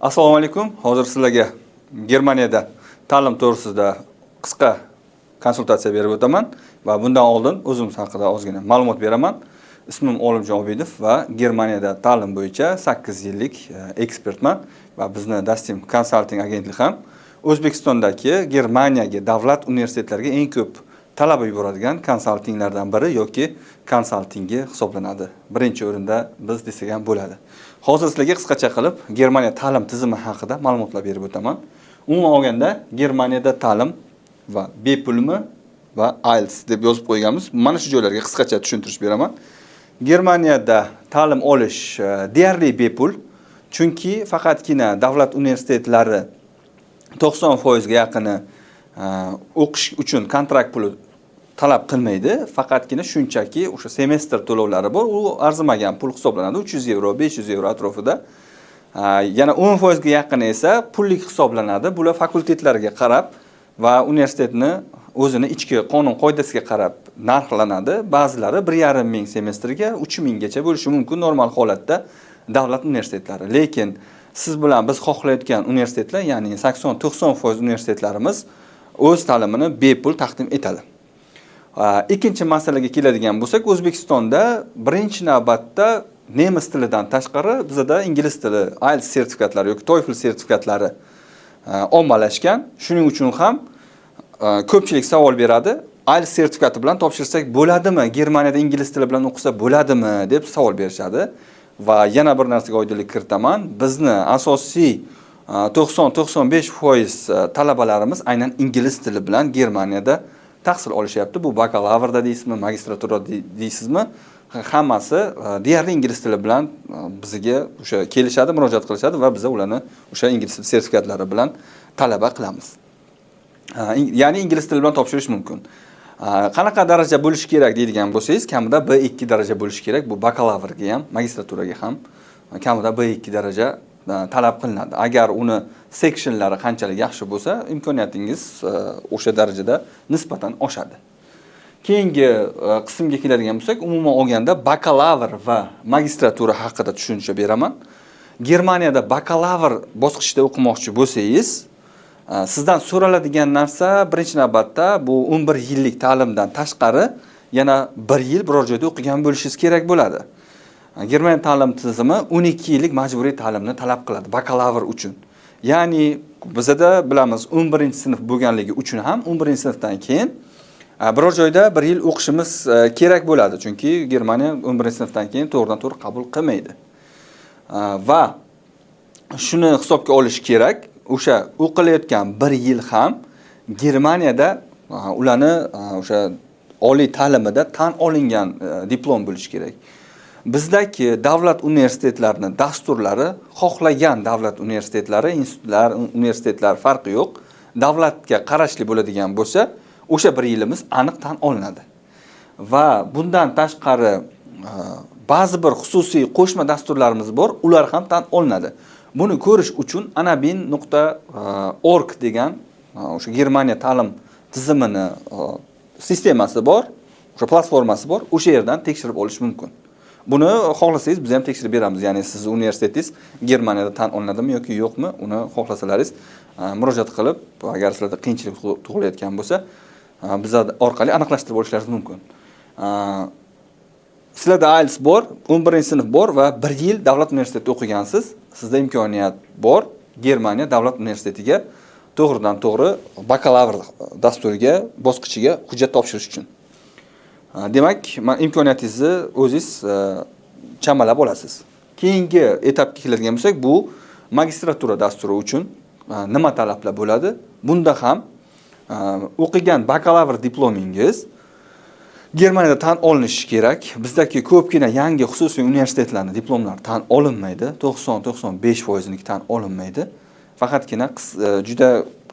Assalomu alaykum. Hozir sizlarga Germaniyada ta'lim to'g'risida qisqa konsultatsiya berib o'taman va bundan oldin o'zim haqida ozgina ma'lumot beraman. Ismim Olimjon Obidov va Germaniyada ta'lim bo'yicha 8 yillik ekspertman va bizni Dastim Consulting agentligi ham O'zbekistondagi Germaniyaga davlat universitetlariga eng ko'p talaba yuboradigan konsaltinglardan biri yoki konsaltingi hisoblanadi. Birinchi o'rinda biz desak ham bo'ladi. Hozir sizlarga qisqacha qilib Germaniya ta'lim tizimi haqida ma'lumotlar berib o'taman. Umuman olganda, Germaniyada ta'lim va bepulmi va IELTS deb yozib qo'yganmiz. Mana shu joylarga qisqacha tushuntirish beraman. Germaniyada ta'lim olish deyarli bepul, chunki faqatgina davlat universitetlari 90% ga yaqini o'qish uchun kontrakt puli talab qilmaydi. Faqatgina shunchaki o'sha semestr to'lovlari bor, u arzimagan pul hisoblanadi, 300 yevro, 500 yevro atrofida. Yana 10% ga yaqini esa pullik hisoblanadi. Bular fakultetlarga qarab va universitetni o'zini ichki qonun qoidasiga qarab narxlanadi. Ba'zilari 1,5 ming semestrga, 3000 gacha bo'lishi mumkin normal holatda davlat universitetlari. Lekin siz bilan biz xohlayotgan universitetlar, ya'ni 80-90% universitetlarimiz o'z ta'limini bepul taqdim etadi. Ikkinchi masalaga keladigan bo'lsak, O'zbekistonda birinchi navbatda nemis tilidan tashqari bizada ingliz tili, IELTS sertifikatlari yoki TOEFL sertifikatlari ommalashgan. Shuning uchun ham ko'pchilik savol beradi: IELTS sertifikati bilan topshirsak bo'ladimi, Germaniyada ingliz tili bilan o'qisa bo'ladimi, deb savol berishadi. Va yana bir narsaga oydinlik kiritaman: bizni asosiy 90-95% talabalarimiz aynan ingliz tili bilan Germaniyada tahsil olishyapti. Bu bakalavrda deysizmi, magistratura deysizmi, hammasi deyarli ingliz tili bilan bizga o'sha kelishadi, murojaat qilishadi va biza ularni o'sha ingliz tili sertifikatlari bilan talaba qilamiz. Ya'ni ingliz tili bilan topshirish mumkin. Qanaqa daraja bo'lishi kerak deydigan bo'lsangiz, kamida B2 daraja bo'lishi kerak. Bu bakalavrga ham, magistraturaga ham kamida B2 daraja talab qilinadi. Agar uni sectionlari qanchalik yaxshi bo'lsa, imkoniyatingiz o'sha darajada nisbatan oshadi. Keyingi qismga keladigan bo'lsak, umuman olganda bakalavr va magistratura haqida tushuncha beraman. Germaniyada bakalavr bosqichida o'qimoqchi bo'lsangiz, sizdan so'raladigan narsa birinchi navbatda bu 11 yillik ta'limdan tashqari yana bir yil biror joyda o'qigan bo'lishingiz kerak bo'ladi. Germaniya ta'lim tizimi 12 yillik majburiy ta'limni talab qiladi bakalavr uchun. Ya'ni bizada bilamiz, 11 sinf bo'lganligi uchun ham 11 sinfdan keyin biror joyda bir yil o'qishimiz kerak bo'ladi, chunki Germaniya 11 sinfdan keyin to'g'ridan to'g'ri qabul qilmaydi. Va shuni hisobga olish kerak, o'sha o'qilayotgan bir yil ham Germaniyada ularni o'sha oliy ta'limida tan olingan diplom bo'lishi kerak. Bizdagi davlat universitetlarini dasturlari, xohlagan davlat universitetlari, institutlar, universitetlar, farqi yo'q, davlatga qarashli bo'ladigan bo'lsa, o'sha bir yilimiz aniq tan olinadi. Va bundan tashqari ba'zi bir xususiy qo'shma dasturlarimiz bor, ular ham tan olinadi. Buni ko'rish uchun anabin.org degan o'sha Germaniya ta'lim tizimini sistemasi bor, o'sha platformasi bor, o'sha yerdan tekshirib olish mumkin. Buni xohlasangiz, biz ham tekshirib beramiz. Ya'ni sizni universitetingiz Germaniyada tan olinadimi yoki yo'qmi, uni xohlasalaringiz murojaat qilib, agar sizlarda qiyinchilik tug'ilayotgan bo'lsa, bizlar orqali aniqlashtirib olishlaringiz mumkin. Sizlarda IELTS bor, 11 sinf bor va bir yil davlat universitetida o'qigansiz, sizda imkoniyat bor Germaniya davlat universitetiga to'g'ridan to'g'ri bakalavr dasturiga, bosqichiga hujjat topshirish uchun. Demak, imkoniyatingizni o'zingiz chamalab olasiz. Keyingi etapga keladigan bo'lsak, bu magistratura dasturi uchun nima talablar bo'ladi? Bunda ham o'qigan bakalavr diplomingiz Germaniyada tan olinishi kerak. Bizdagi ko'pgina yangi xususiy universitetlarning diplomlari tan olinmaydi. 90-95 foiziniki tan olinmaydi. Faqatgina juda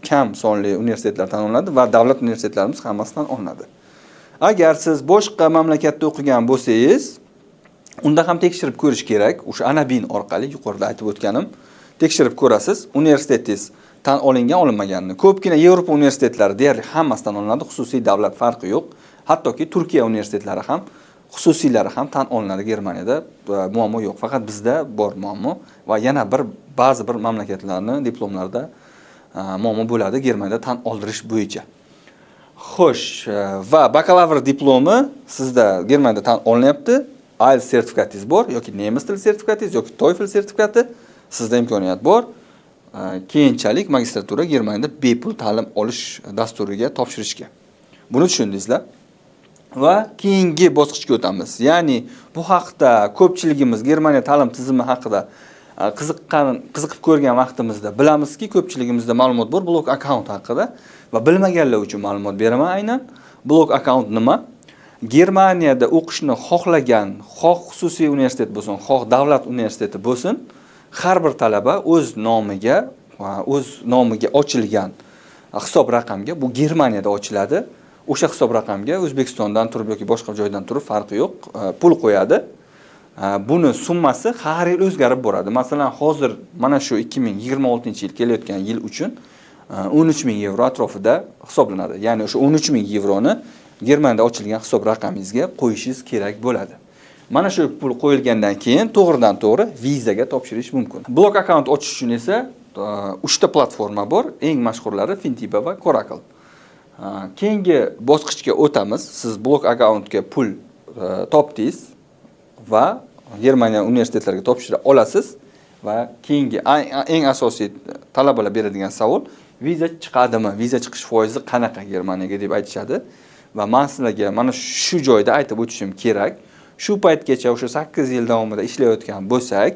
kam sonli universitetlar tan olinadi va davlat universitetlarimiz hammasi tan olinadi. Agar siz boshqa mamlakatda o'qigan bo'lsangiz, unda ham tekshirib ko'rish kerak. O'sha Anabin orqali, yuqorida aytib o'tganim, tekshirib ko'rasiz, universitetingiz tan olingan, olinmaganini. Ko'pgina Yevropa universitetlari deyarli hammasi tan olinadi, xususiy, davlat, farqi yo'q. Hattoki Turkiya universitetlari ham. Xususiylari ham tan olinadi Germaniyada, muammo yo'q. Faqat bizda bor muammo va yana bir ba'zi bir mamlakatlarni diplomlarida muammo bo'ladi Germaniyada tan oldirish bo'yicha. Xo'sh, va bakalavr diplomi sizda Germaniyada tan olinyapti. IELTS sertifikatingiz bor yoki nemis tili sertifikatingiz yoki TOEFL sertifikati, sizda imkoniyat bor. Keyinchalik magistratura Germaniyada bepul ta'lim olish dasturiga topshirishga. Buni tushundingizlar? Va keyingi bosqichga o'tamiz. Ya'ni bu haqda ko'pchiligimiz Germaniya ta'lim tizimi haqida qiziqib ko'rgan vaqtimizda bilamizki, ko'pchiligimizda ma'lumot bor blok akkaunt haqida va bilmaganlar uchun ma'lumot beraman aynan. Blok akkaunt nima? Germaniyada o'qishni xohlagan, xoh xususiy universitet bo'lsin, xoh davlat universiteti bo'lsin, har bir talaba o'z nomiga ochilgan hisob raqamga, bu Germaniyada ochiladi. O'sha hisob raqamga O'zbekistondan turib yoki boshqa joydan turib, farqi yo'q, pul qo'yadi. Buni summasi har yil o'zgarib boradi. Masalan, hozir mana shu 2026-yil, kelayotgan yil uchun 13 ming yevro atrofida hisoblanadi. Ya'ni o'sha 13 ming yevroni Germaniyada ochilgan hisob raqamingizga qo'yishingiz kerak bo'ladi. Mana shu pul qo'yilgandan keyin to'g'ridan to'g'ri vizaga topshirish mumkin. Blok akkaunt ochish uchun esa uchta platforma bor. Eng mashhurlari Fintiba va Coracle. Keyingi bosqichga o'tamiz. Siz blok akkauntga pul topdingiz va Germaniya universitetlariga topshira olasiz va keyingi eng asosiy talabalar beradigan savol: viza chiqadimi, viza chiqish foizi qanaqa Germaniyaga, deb aytishadi. Va man sizlarga mana shu joyda aytib o'tishim kerak, shu paytgacha o'sha 8 yil davomida ishlayotgan bo'lsak,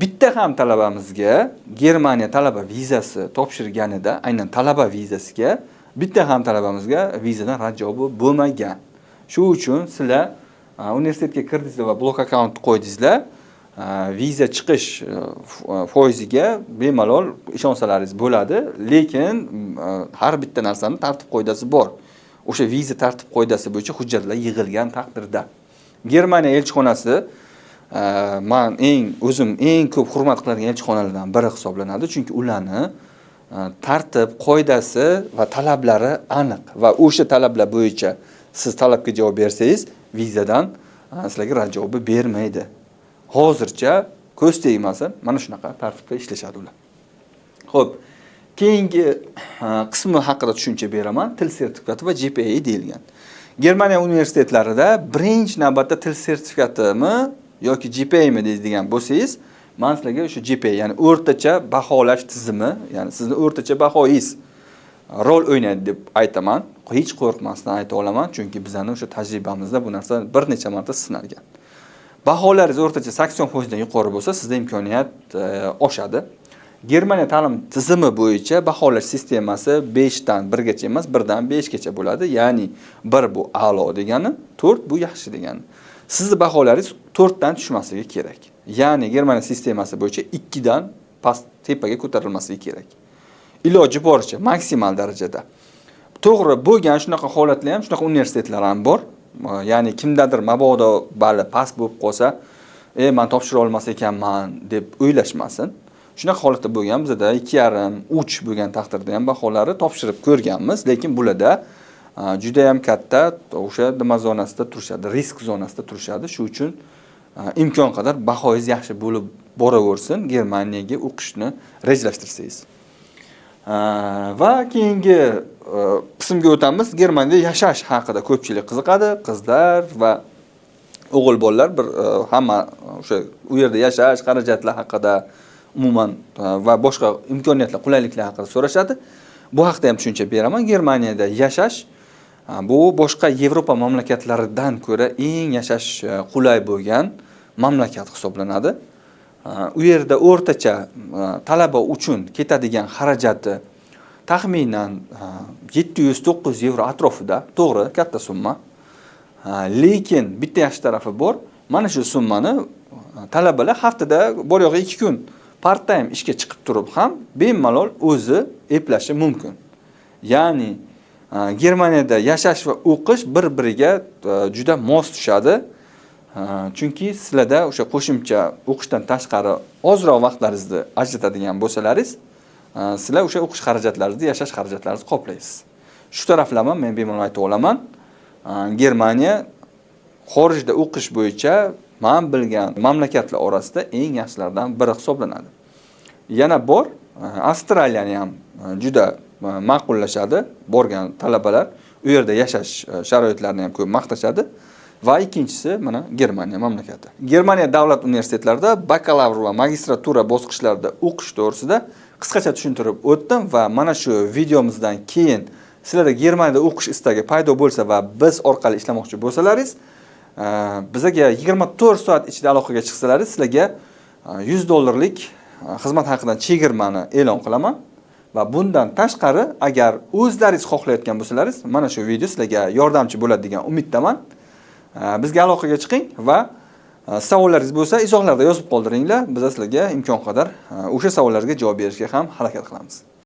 bitta ham talabamizga Germaniya talaba vizasi topshirganida, aynan talaba vizasiga bitta ham talabamizga vizadan rad javobi bo'lmagan. Shu uchun sizlar universitetga kirdingizlar va blok akkaunt qo'ydingizlar, viza chiqish foiziga bemalol ishonsalaringiz bo'ladi. Lekin har bitta narsani tartib qoidasi bor. O'sha viza tartib qoidasi bo'yicha hujjatlar yig'ilgan taqdirda Germaniya elchixonasi, man eng o'zim eng ko'p hurmat qiladigan elchixonalardan biri hisoblanadi, chunki ularni tartib qoidasi va talablari aniq va o'sha talablar bo'yicha siz talabga javob bersangiz, vizadan sizlarga rad javobi bermaydi. Hozircha, ko'z tegmasin, mana shunaqa tartibda ishlashadi ular. Ho'p, keyingi qismi haqida tushuncha beraman. Til sertifikati va GPA deyilgan. Germaniya universitetlarida birinchi navbatda til sertifikatimi yoki GPAmi deydigan bo'lsangiz, man sizlarga o'sha GPA, ya'ni o'rtacha baholash tizimi, ya'ni sizni o'rtacha bahoyingiz rol o'ynaydi deb aytaman. Hech qo'rqmasdan ayta olaman, chunki bizani o'sha tajribamizda bu narsa bir necha marta sinalgan. Baholaringiz o'rtacha 80 foizdan yuqori bo'lsa, sizda imkoniyat oshadi. Germaniya ta'lim tizimi bo'yicha baholash sistemasi 5dan 1gacha emas, 1dan 5gacha bo'ladi. Ya'ni 1 bu a'lo degani, 4 bu yaxshi degani. Sizni baholaringiz 4dan tushmasligi kerak. Ya'ni Germaniya sistemasi bo'yicha 2dan past tepaga ko'tarilmasligi kerak. Iloji boricha maksimal darajada. To'g'ri, bo'lgan shunaqa holatlar ham, shunaqa universitetlar ham bor. Ya'ni kimdadir mabodo bali past bo'lib qolsa, man topshira olmas ekanman, deb o'ylashmasin. Shunaqa holatda bo'lgan, bizada 2,5, 3 bo'lgan taqdirda ham baholari topshirib ko'rganmiz, lekin bularda juda ham katta o'sha nima zonasida turishadi, risk zonasida turishadi. Shu uchun imkon qadar bahoyingiz yaxshi bo'lib boraversin, Germaniyaga o'qishni rejalashtirsangiz. Va keyingi qismga o'tamiz. Germaniyada yashash haqida ko'pchilik qiziqadi, qizlar va o'g'il bolalar bir hamma o'sha u yerda yashash xarajatlar haqida umuman va boshqa imkoniyatlar, qulayliklar haqida so'rashadi. Bu haqda ham tushuncha beraman. Germaniyada yashash bu boshqa Yevropa mamlakatlaridan ko'ra eng yashash qulay bo'lgan mamlakat hisoblanadi. U yerda o'rtacha talaba uchun ketadigan xarajati taxminan 700-900 yevro atrofida. To'g'ri, katta summa. Lekin bitta yaxshi tarafi bor. Mana shu summani talabalar haftada bor yo'g'i 2 kun part time ishga chiqib turib ham bemalol o'zi eplashi mumkin. Ya'ni Germaniyada yashash va o'qish bir-biriga juda mos tushadi. Chunki sizlarda o'sha qo'shimcha o'qishdan tashqari ozroq vaqtlaringizni ajratadigan bo'lsalaringiz, sizlar o'sha o'qish xarajatlaringizni, yashash xarajatlaringizni qoplaysiz. Shu taraflama men bemalol ayta olaman. Germaniya Xorijda o'qish bo'yicha man bilgan mamlakatlar orasida eng yaxshilaridan biri hisoblanadi. Yana bor, Avstraliyani ham juda ma'qullashadi borgan talabalar. U yerda yashash sharoitlarini ham ko'p maqtashadi. Va ikkinchisi mana Germaniya mamlakati. Germaniya davlat universitetlarida bakalavr va magistratura bosqichlarida o'qish to'g'risida qisqacha tushuntirib o'tdim va mana shu videomizdan keyin sizlarda Germaniyada o'qish istagi paydo bo'lsa va biz orqali ishlamoqchi bo'lsalaringiz, bizaga 24 soat ichida aloqaga chiqsalaringiz, sizlarga 100 dollarlik xizmat haqidan chegirmani e'lon qilaman. Va bundan tashqari, agar o'zlaringiz xohlayotgan bo'lsalaringiz, mana shu video sizlarga yordamchi bo'ladi degan umiddaman. Bizga aloqaga chiqing va savollaringiz bo'lsa, izohlarda yozib qoldiringlar. Biz sizlarga imkon qadar o'sha savollarga javob berishga ham harakat qilamiz.